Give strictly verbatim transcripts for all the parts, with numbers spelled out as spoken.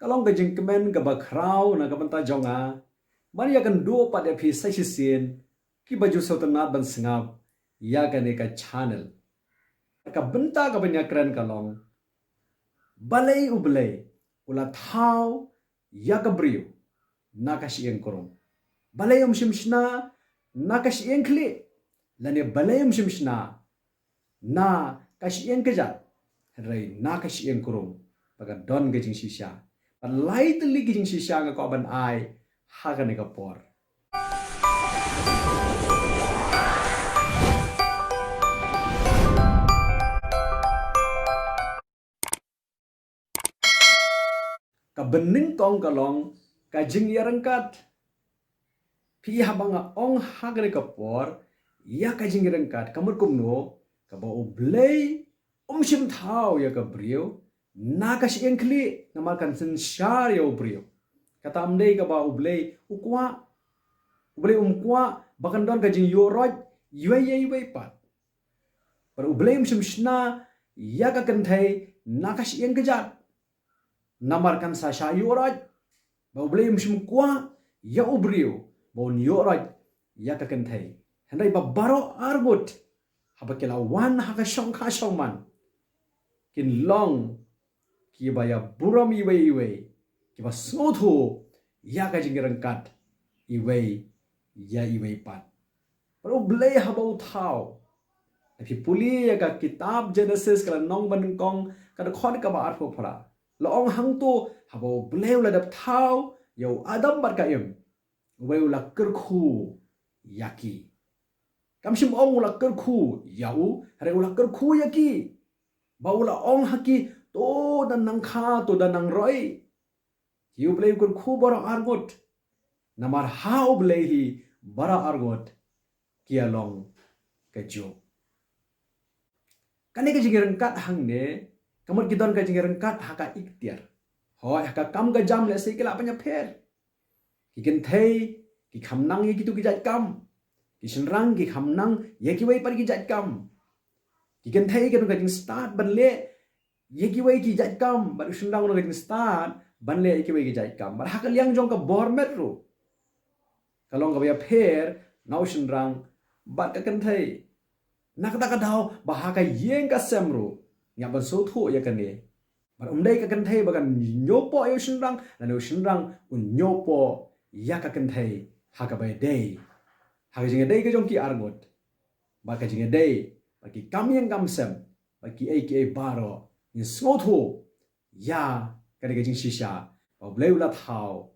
ka long ka jingkmen kaba khraw na ka bynta jong nga ban ïakynduh pat ïa phi sa shisien kiba ju sngewtynnad ban sngap ïa kane ka channel. Ka bynta kaban ïakren ka long, balei U Blei u la thaw ïa ka briew na ka shyieng krung? Balei um shim shna na ka shyieng khlieh? Lane balei um shim shna na ka shyieng kjat, hynrei na ka shyieng krung, ba ka don ka jingshisha? Bad lai tylli ka jingshisha nga kwah ban ai ha kane ka por. Ka bynnyngkong ka long ka jingïaryngkat. Phi, haba nga ong ha kane ka por ïa ka jingïaryngkat, ka mut kumno? Kaba U Blei um shim thaw ïa ka briew na ka shyieng khlieh, namar kan synshar ïa u briew. Kata ym dei kaba U Blei u kwah. U Blei um kwah ba kan don ka jingïuhroit iwei ïa iwei pat. Bad U Blei um shim shna ïa ka kynthei na ka shyieng kjat, namar kan sa shah ïuhroit. Bad U Blei um shym kwah ïa u briew ba un ïuhroit ïa ka kynthei. Hynrei ba baroh arngut, haba ki la wan ha ka shongkha shongman, kin long kiba ïaburom iwei ïa iwei, kiba sngewthuh ïa ka jingïaryngkat iwei ïa iwei pat. Bad U Blei haba u thaw, lada phi pule ïa ka kitab Genesis, ka lynnong banyngkong, ka dkhot kaba arphew phra, la ong hangto, haba U Blei u la dep thaw ïa u Adam bad ka Im, U Blei u la kyrkhu ïa ki. Kam shym ong u la kyrkhu ïa u, hynrei u la kyrkhu ïa ki. Ba u la ong ha ki, to da nang kha, to da nang roi. Hi U Blei u kyrkhu baroh arngut. Namar ha U Blei hi baroh arngut ki ïa long kajuh. Kane ka jingïaryngkat hangne, ka mut ki don ka jingïaryngkat ha ka iktiar. Hooid, ha ka kam ka jam lehse ki lah ban ïapher. Ki kynthei ki kham nang ïa kitu ki jait kam. Ki shynrang ki kham nang ïa kiwei pat ki jait kam. Ki kynthei ki don ka jingstad ban leh ïa kiwei ki jait kam, bad u shynrang u don ka jingstad ban leh ïa kiwei ki jait kam. Bad ha ka liang jong ka bor met ruh, ka long kaba ïapher na u shynrang bad ka kynthei. Na kata ka daw ba ha ka ïing ka sem ruh ngi hap ban sngewthuh ïa kane. Bad um dei ka kynthei ba kan ñiewpoh ïa u shynrang, lane u shynrang un ñiewpoh ïa ka kynthei ha kaba ïadei, ha ka jingïadei ka jong ki arngut. Bad ka jingïadei bad ki kam ïing kam sem, bad kiei kiei baroh, ngin sngewthuh ïa kane ka jingshisha ba U Blei u la thaw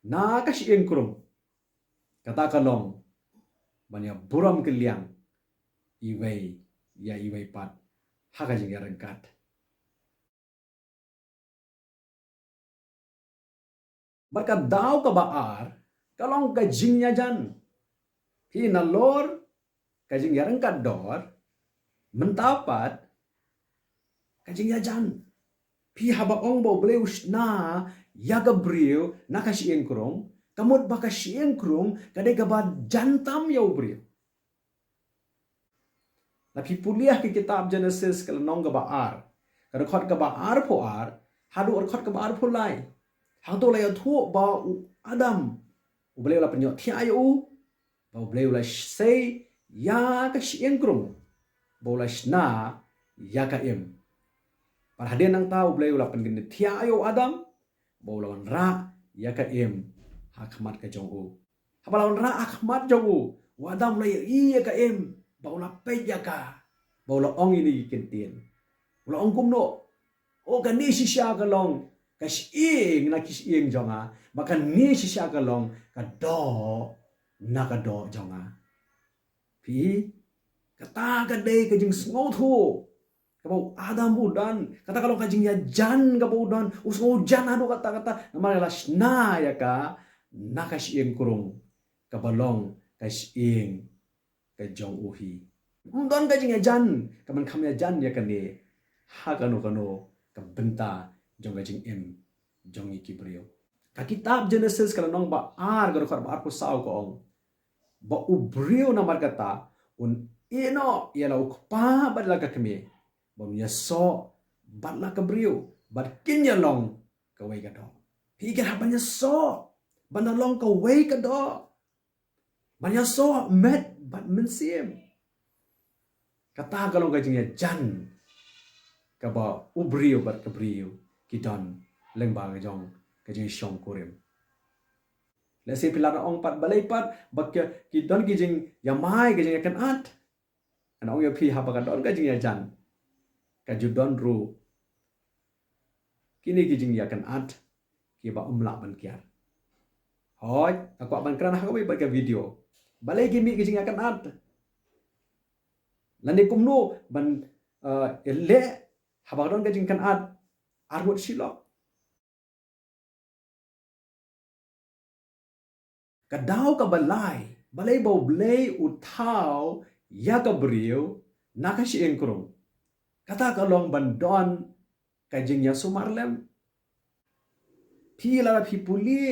na ka shyieng krung. Kata ka long ban ïaburom kylliang iwei ïa iwei pat ha ka jingïaryngkat. Bad ka daw kaba ar ka long ka jingïajan. Phi, nalor ka jingïaryngkat dor, mynta pat ka jingïajan. Phi, haba ong ba U Blei u shna ïa ka briew na ka shyieng krung, ka mut ba ka shyieng krung ka dei kaba jan tam ïa u briew. Lada phi pule ha ka kitab Genesis, ka lynnong kaba ar, ka dkhot kaba arphew ar haduh ka dkhot kaba arphew lai, hangto la ïathuh ba u Adam, U Blei u la pynïohthiah ïa u, ba U Blei u la sei ïa ka shyieng krung, ba u la shna ïa ka Im. Bad hadien nangta U Blei u la pynkynthiah ïa u Adam ba u la wanrah ïa ka Im ha khmat ka jong u. Haba la wanrah ha khmat jong u, u Adam u la ïohi ïa ka Im, ba u la peit ïa ka, ba u la ong ïa kine ki kyntien. U la ong kumno? O, kane shisha ka long ka shyieng na ki shyieng jong nga, bad kane shisha ka long ka doh na ka doh jong nga. Phi, kata ka dei ka jingsngewthuh kaba u Adam u don. Kata ka long ka jingïajan kaba u don. U sngewjan haduh katta katta namar la shna ïa ka na ka shyieng krung, kaba long ka shyieng ka jong u hi. Ym don ka jingïajan kaban kham ïajan ïa kane ha kano kano ka bynta jong ka jingim jong ngi ki briew. Ka kitab Genesis, ka lynnong ba ar, ka dkhot ba arphew saw, ka ong ba u briew namar kata un ïehnoh ïa la u kpa bad la ka kmie, ba un ïasoh bad la ka briew, bad kin ïalong kawei ka doh. Phi kyrhap ban ïasoh, ban da long kawei ka doh, ban ïasoh met bad mynsiem. Kata ka long ka jingïajan kaba u briew bad ka briew ki don lyngba ka jong ka jingshongkurim. Lehse phi lah ban ong pat, balei pat ba ki, ki don ki jingïamai, ka jingïakynad. Ngan ong ïa phi, haba ka don ka jingïajan, ka ju don ruh kine ki jingïakynad kiba ym lah ban kiar. Hooid, nga kwah ban kren ha kawei pat ka video. Balei ki mih ki jingïakynad? Lane kumno ban, eh, leh haba ka don ka jingïakynad arngut shilok? Ka daw kaba lai, balei ba U Blei u thaw ïa ka briew na ka shyieng krung? Kata ka long ban don ka jingïasumar lem. Phi lada phi pule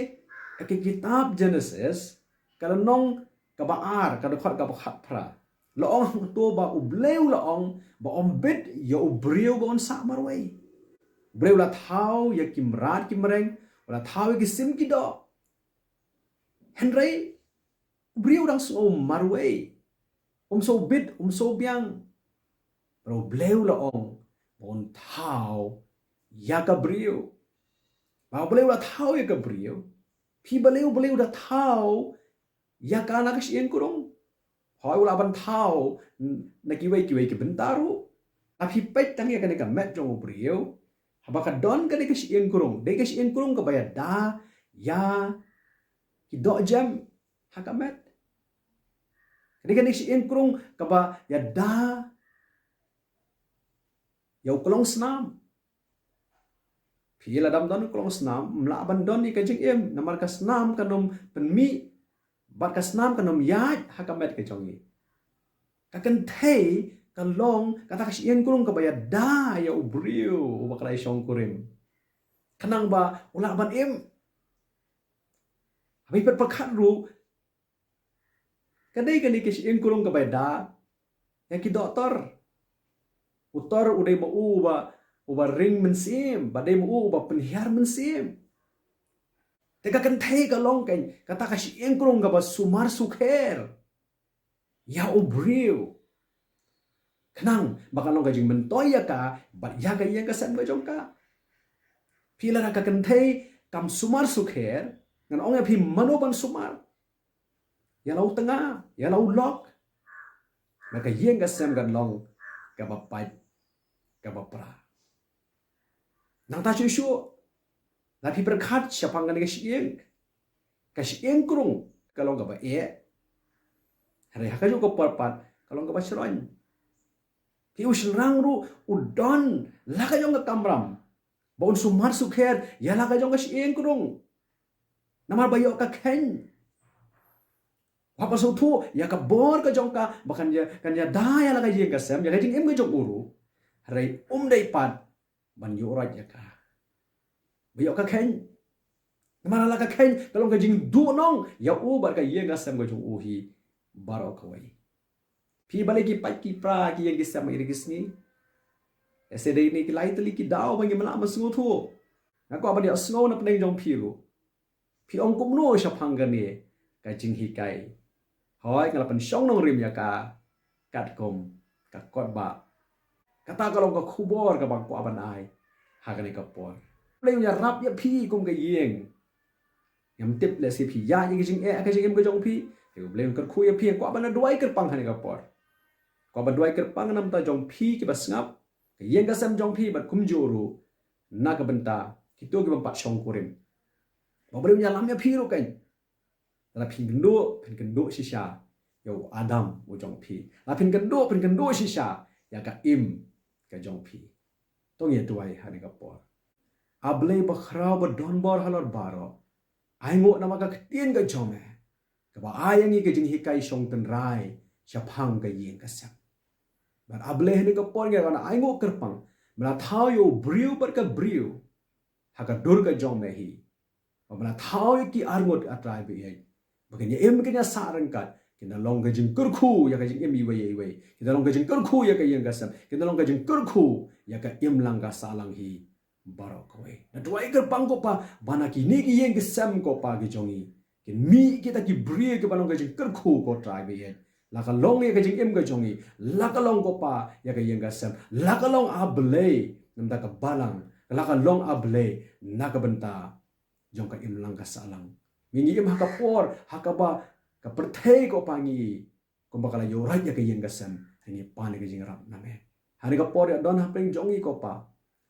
ha ka kitab Genesis, ka lynnong kaba ar, ka dkhot kaba khatphra, la ong hangto ba U Blei u la ong ba ym bit ïa u briew ba un sah marwei. U Blei u la thaw ïa ki mrad ki mreng, u la thaw ïa ki sim ki doh. Hynrei u briew u dang sngew marwei, um sngew bit, um sngew biang. Bad U Blei u la ong ba un thaw ïa ka briew. Ba U Blei u la thaw ïa ka briew. Phi, balei U Blei u da thaw ïa ka na ka shyieng krung? Hooid, u lah ban thaw n-, na kiwei kiwei ki bynta ruh. Haba phi peit tang ïa kane ka met jong u briew, haba ka don kane ka shyieng krung, dei ka shyieng krung kaba ïada ïa ki doh jem ha ka met. Ka dei kane ka shyieng krung kaba ïada ïa u klongsnam. Phi, lada ym don u klongsnam, ym lah ban don ïa ka jingim, namar ka snam kan ym pynmih bad ka snam kan ym ïaid ha ka met ka jong ngi. Ka kynthei ka long kata ka shyieng krung kaba ïada ïa u briew uba ka la ïashongkurim, khnang ba u lah ban im. Haba phi pyrkhat ruh, ka dei kane ka shyieng krung kaba ïada ïa ki dohtor. U tor u dei ma u uba, uba ring mynsiem, ba dei ma u uba pynhiar mynsiem. Te ka kynthei ka long kane kata ka shyieng krung kaba sumar sukher ïa u briew, khnang ba kan long ka jingmyntoi ïa ka bad ïa ka ïing ka sem ka jong ka. Phi, lada ka kynthei kam sumar sukher, ngan ong ïa phi, mano ban sumar? Ïa la u tnga, ïa la u lok. Bad ka ïing ka sem kan long kaba pait, kaba pra. Nangta shuh shuh, lada phi pyrkhat shaphang kane ka shyieng, ka shyieng krung ka long kaba eh, hynrei ha kajuh ka por pat ka long kaba shroiñ. Phi, u shynrang ruh u don la ka jong ka kamram ba un sumar sukher ïa la ka jong ka shyieng krung, namar ba ïoh ka kheiñ. Wat ba sngewthuh ïa ka bor ka jong ka ba kan ïa, kan ïada ïa la ka ïing ka sem, ïa ka jingim ka jong u ruh, hynrei um dei pat ban ïuh roit ïa ka ba ïoh ka kheiñ. Namar la ka kheiñ ka long ka jingduhnong ïa u bad ka ïing ka sem ka jong u hi baroh kawei. Phi, balei ki pait ki pra ki ïing ki sem ha kine ki sngi? Lehse dei ne ki lai tylli ki daw ba ngim lah ban sngewthuh. Nga kwah ban ïohsngew na pdeng jong phi ruh, phi ong kumno shaphang kane ka jinghikai? Hooid, nga la pynshong nongrim ïa ka katkum ka kot ba. Kata ka long ka khubor kaba nga kwah ban ai ha kane ka por. U Blei un ïarap ïa phi kum ka ïing. Ngam tip, lehse phi ïaid ïa ka jingeh ha ka jingim ka jong phi. Te U Blei un kyrkhu ïa phi. Nga kwah ban duwai kyrpang ha kane ka por. Kwah ban duwai kyrpang na ka bynta jong phi kiba sngap, ka ïing ka sem jong phi, bad kumjuh ruh na ka bynta kito kiba pat shongkurim. Ba U Blei un ïalam ïa phi ruh keiñ. Lada phin kynduh, phin kynduh shisha ïa u Adam u jong phi. Lada phin kynduh, phin kynduh shisha ïa ka Im ka jong phi. To ngin ïa duwai ha kane ka por. A Blei bakhraw ba don bor halor baroh, ainguh namar ka ktien ka jong me kaba ai ïa ngi ka jinghikai shong tynrai shaphang ka ïing ka sem. Bad A Blei, ha kane ka por ngi wan ainguh kyrpang, me la thaw ïa u briew bad ka briew ha ka dur ka jong me hi. Ba me la thaw ïa ki arngut, A Trai ba ïeit, ba kin ïa im, kin ïa sah ryngkat, kin da long ka jingkyrkhu ïa ka jingim iwei ïa iwei, kin da long ka jingkyrkhu ïa ka ïing ka sem, kin da long ka jingkyrkhu ïa ka imlang ka sahlang hi. baroh kawei. Nga duwai kyrpang ko Pa, ba na kine ki ïing ki sem ko Pa ki jong ngi, kin mih kita ki briew kiba long ka jingkyrkhu ko Trai ba ïeit. La ka long ïa ka jingim ka jong ngi, la ka long ko Pa ïa ka ïing ka sem, la ka long A Blei namar ka balang, la ka long A Blei na ka bynta jong ka imlang ka sahlang. Ngi ngi im ha ka por ha kaba ka pyrthei ko Pa ngi kumba ka la ïoh rai ïa ka ïing ka sem, ngi pan ïa ka jingïarap na me. Hangne ka por ïa don hapdeng jong ngi ko Pa,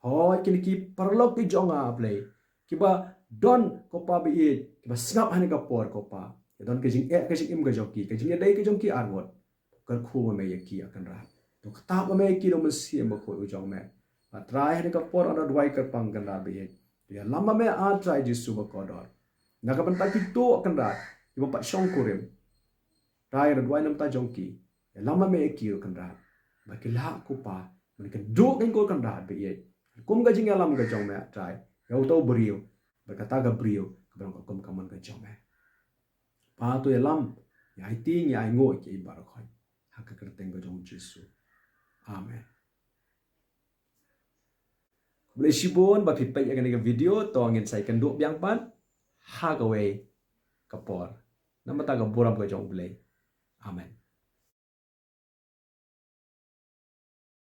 hooid kine ki paralok ki jong nga A Blei, kiba don ko Pa ba ïeit, kiba sngap hangne ka por ko Pa, ïa don ka jingeh ka jingim ka jong ki, ka jingïadei ka jong ki arngut. Kyrkhu ma me ïa ki A Kynrad. To ktah ma me ïa ki da U Mynsiem Bakhuid u jong me. Ba Trai hangne ka por nga duwai kyrpang Kynrad ba ïeit, to ïalam ma me A Trai Jisu ba kordor. Na ka bynta kito Kynrad kiba pat shongkurim, Trai nga duwai namar jong ki, ïalam ma me ïa ki ko Kynrad, ba ki lah ko Pa ban kynduh kein ko Kynrad ba ïeit, kum ka jingïalam ka jong me Trai ïa uto u briew, ba kata ka briew kaba long ka kum ka mon ka jong me. Pa to ïalam, ïa aiti, ïa ainguh ïa ki baroh khoit, ha ka kyrteng ka jong U Jisu. Amen. Khublei shibun ba phi peit ïa kane ka video, to ngin sa ïakynduh biang pat ha kawei ka por. Namar ka burom ka jong U Blei. Amen.